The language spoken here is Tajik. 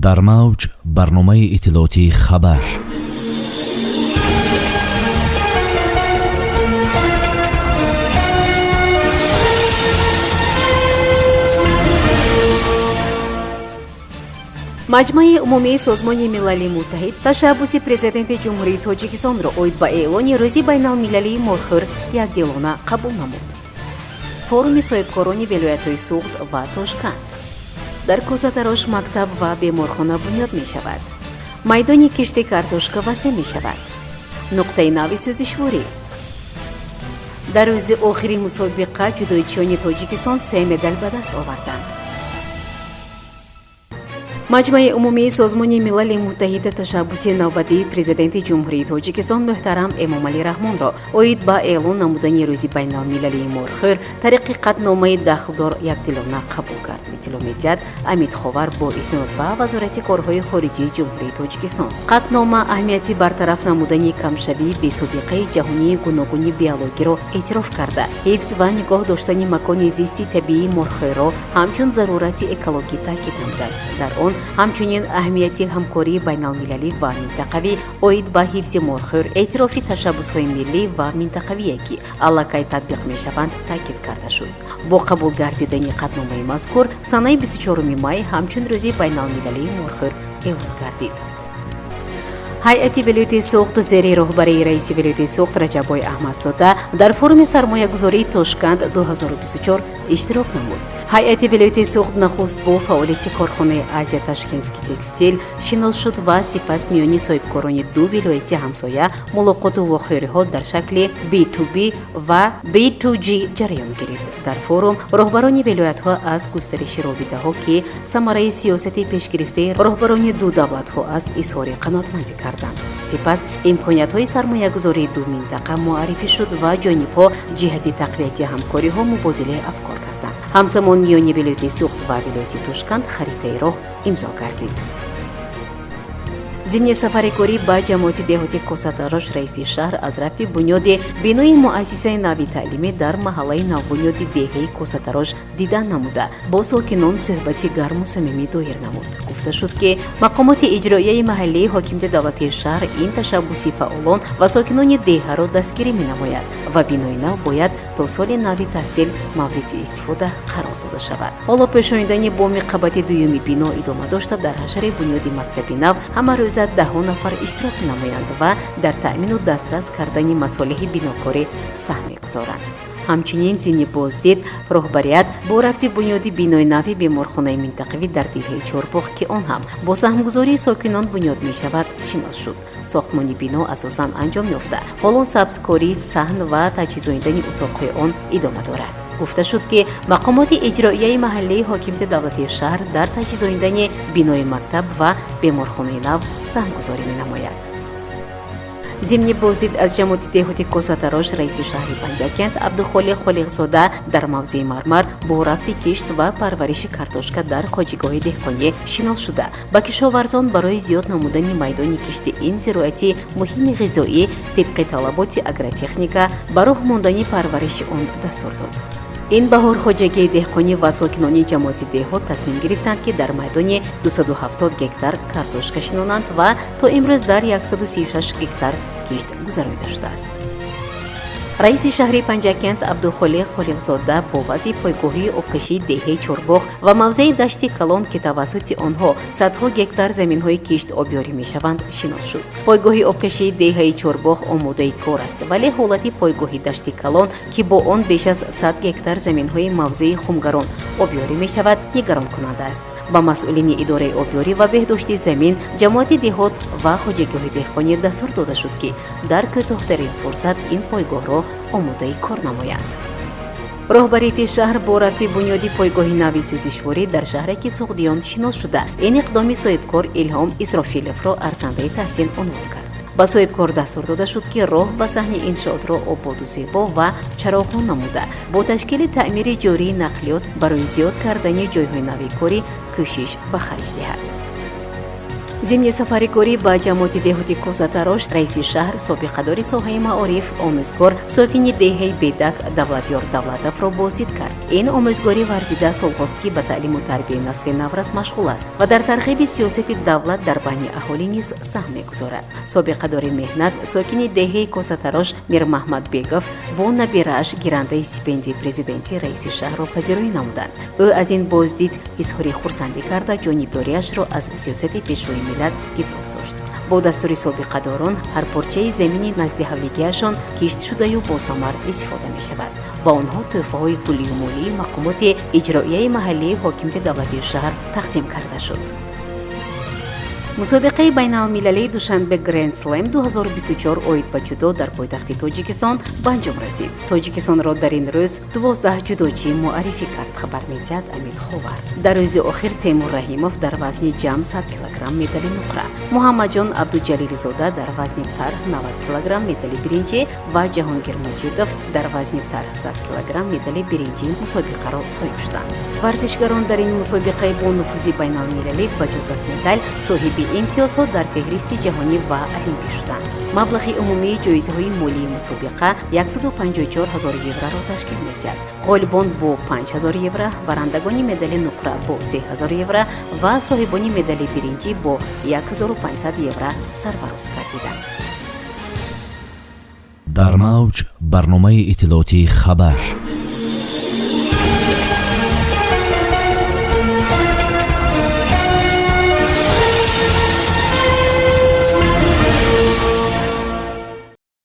Дар мавҷ барномаи иттилоотии «Хабар». Маҷмаи умумии Созмони Милали Муттаҳид ташаббуси Президенти Ҷумҳурии Тоҷикистонро оид ба эълони Рӯзи байналмилалии морхӯр якдилона қабул намуд. Форуми соҳибкорони вилоятҳои Суғд ва Тошканд. Дар Кӯсатарош мактаб ва беморхона бунёд мешавад. Майдони кишти картошка васеъ мешавад. Нуқтаи нави сӯзишворӣ. Дар рӯзи охири мусобиқа ҷудоичиёни Тоҷикистон се медал ба даст оварданд. Маҷмаи умумии Созмони Милали Муттаҳида ташаббуси навбатии Президенти Ҷумҳурии Тоҷикистон муҳтарам Эмомалӣ Раҳмонро оид ба эълон намудани Рӯзи байналмилалии морхӯр тариқи қатъномаи дахлдор якдилона қабул кард, иттилоъ медиҳад Амид Ховар бо иснод ба Вазорати корҳои хориҷии Ҷумҳурии Тоҷикистон. Қатънома аҳамияти бартараф намудани камшавии бесобиқаи ҷаҳонии гуногуни биологиро эътироф карда, ҳифз ва нигоҳ доштани макони зисти табиии морхӯрро ҳамчун зарурати экологӣ таъкид намудааст. Дар он ҳамчунин аҳамияти ҳамкории байналмилалӣ ва минтақавӣ оид ба ҳифзи морхӯр, эътирофи ташаббусҳои миллӣ ва минтақавие, ки аллакай татбиқ мешаванд, таъкид карда шуд. Бо қабул гардидани қатъномаи мазкур санаи 24 май ҳамчун Рӯзи байналмилалии морхӯр эълон гардид. Ҳайати вилояти Суғд зери роҳбарии раиси вилояти Суғд Раҷаббой Аҳмадзода дар форуми сармоягузории Тошканд 2024 иштирок намуд. Ҳайати вилояти Суғд нахуст бо фаъолияти корхонаи «Азия Ташкентский текстил» шинос шуд ва сипас миёни соҳибкорони ду вилояти ҳамсоя мулоқоту вохӯриҳо дар шакли B2B ва B2G ҷараён гирифт. Дар форум роҳбарони вилоятҳо аз густариши робитаҳо, ки самараи сиёсати пешгирифтаи роҳбарони ду давлатҳо аст, изҳори қаноатмандӣ карданд. Сипас имкониятҳои сармоягузории ду минтақа муаррифӣ шуд ва ҷонибҳо ҷиҳати тақвияти ҳамкориҳо мубодилаи афкор карданд. Ҳамзамон миёни вилояти Суғд ва вилояти Тошканд харитаи роҳ имзо гардид. Зимни сафари корӣ ба ҷамоати деҳоти Косатарош раиси шаҳр аз рафти бунёди бинои муассисаи нави таълимӣ дар маҳаллаи навбунёди деҳаи Косатарош дидан намуда, бо сокинон суҳбати гарму самимӣ доир намуд. Гуфта шуд, ки мақомоти иҷроияи маҳаллии ҳокимияти давлатии шаҳр ин ташаббуси фаъолон ва сокинони деҳаро дастгирӣ менамояд ва бинои нав бояд то соли нави таҳсил мавриди истифода қарор дода шавад. Ҳоло пӯшонидани боми қабати дуюми бино идома дошта, дар ҳашари бунёди мактаби нав ҳама рӯза даҳҳо нафар иштирок менамоянд ва дар таъмину дастрас кардани масолеҳи бинокорӣ саҳм мегузоранд. Ҳамчунин зимни боздид роҳбарият бо рафти бунёди бинои нави беморхонаи минтақавӣ дар деҳаи Чорбоғ, ки он ҳам бо саҳмгузории сокинон бунёд мешавад, шинос шуд. Сохтмони бино асосан анҷом ёфта, ҳоло сабзкорӣ саҳн ва таҷҳизонидани утоқҳои он идома дорад. Гуфта шуд, ки мақомоти иҷроияи маҳаллии ҳокимияти давлатии шаҳр дар таҷҳизонидани бинои мактаб ва беморхонаи нав саҳмгузорӣ менамояд. Зимни боздид аз ҷамоати деҳоти Косатарош раиси шаҳри Панҷакент Абдухолиқ Холиқзода дар мавзеи Мармар бо рафти кишт ва парвариши картошка дар хоҷигоҳи деҳқонӣ шинос шуда, ба кишоварзон барои зиёд намудани майдони кишти ин зироати муҳими ғизоӣ тибқи талаботи агротехника ба роҳ мондани парвариши он дастур дод. Ин баҳор хоҷагии деҳқонӣ ва сокинони ҷамоати деҳот тасмим гирифтанд, ки дар майдони 270 гектар картошка шинонанд ва то имрӯз дар 136 гектар кишт гузаронида шудааст. Раиси шаҳри Панҷакент Абдухолиқ Холиқзода бо вазъи пойгоҳии обкашии деҳаи Чорбоғ ва мавзеи Дашти Калон, ки тавассути онҳо садҳо гектар заминҳои кишт обёрӣ мешаванд, шинос шуд. Пойгоҳи обкашии деҳаи Чорбоғ омодаи кор аст, вале ҳолати пойгоҳи Дашти Калон, ки бо он беш аз 100 гектар заминҳои мавзеи Хумгарон обёрӣ мешавад, нигаронкунанда аст. Ба масъулини идораи обёрӣ ва беҳдошти замин, ҷамоати деҳот ва хоҷагиҳои деҳқонӣ дастур дода шуд, ки дар кӯтоҳтарин фурсат ин пойгоҳро омодаи кор намоянд. Роҳбарияти шаҳр бо рафти бунёди пойгоҳи нави сӯзишворӣ дар шаҳраки Суғдиён шинос шуда, ин иқдоми соҳибкор Илҳом Исрофиловро арзандаи таҳсин унвон кард. Ба соҳибкор дастур дода шуд, ки роҳ ба саҳни иншоотро ободу зебо ва чароғон намуда, бо ташкили таъмири ҷории нақлиёт барои зиёд кардани ҷойҳои нави корӣ кӯшиш ба харҷ диҳад. Зимни сафари корӣ ба ҷамоати деҳоти Косатарош раиси шаҳр, собиқадори соҳаи маориф, омӯзгор, сокини деҳаи Бедак Давлатёр Давлатовро боздид кард. Ин омӯзгори варзида солҳост, ки ба таълиму тарбияи насли наврас машғул аст ва дар тарғиби сиёсати давлат дар байни аҳолӣ низ саҳм мегузорад. Собиқадори меҳнат, сокини деҳаи Косатарош Мирмаҳмад Бегов бо набирааш, гирандаи стипендияи президентӣ, раиси шаҳрро пазироӣ намуданд. Ӯ аз ин боздид изҳори хурсандӣ карда, ҷонибдориашро аз сиёсати Пешвои миллат иброз дошт. Бо дастури собиқадорон ҳар порчаи замини назди ҳавлигиашон кишт шудаю босамар истифода мешавад. Ба онҳо тӯҳфаҳои пулию молии мақомоти иҷроияи маҳаллии ҳокимияти давлатии шаҳр тақдим карда шуд. Мусобиқаи байналмилалии Душанбе Гренд Слэм 2024 оид ба ҷудо дар пойтахти Тоҷикистон ба анҷом расид. Тоҷикистонро дар ин рӯз 12 ҷудочӣ муаррифӣ кард, хабар медиҳад Амид Ховар. Дар рӯзи охир Темур Раҳимов дар вазни ҷамъ 100 килограмм медали нуқра, Муҳаммадҷон Абдуҷалилзода дар вазни тарҳ 90 килограмм медали биринҷӣ ва Ҷаҳонгир Маҷидов дар вазни тарҳ 100 килограмм медали биринҷии мусобиқаро соҳиб шуданд. Варзишгарон дар ин мусобиқаи бонуфузи байналмилалӣ ба ҷуз аз медал соҳиби имтиёзҳо дар феҳристи ҷаҳонӣ ва олимпӣ шуданд. Маблағи умумии ҷоизаҳои молии мусобиқа 154 ҳазор евроро ташкил медиҳад. Ғолибон бо 5 ҳазор евро, барандагони медали нуқра бо 3 ҳазор евро ва соҳибони медали биринҷӣ бо 1500 евро сарфароз гардиданд. Дар мавҷ барномаи иттилоотии «Хабар».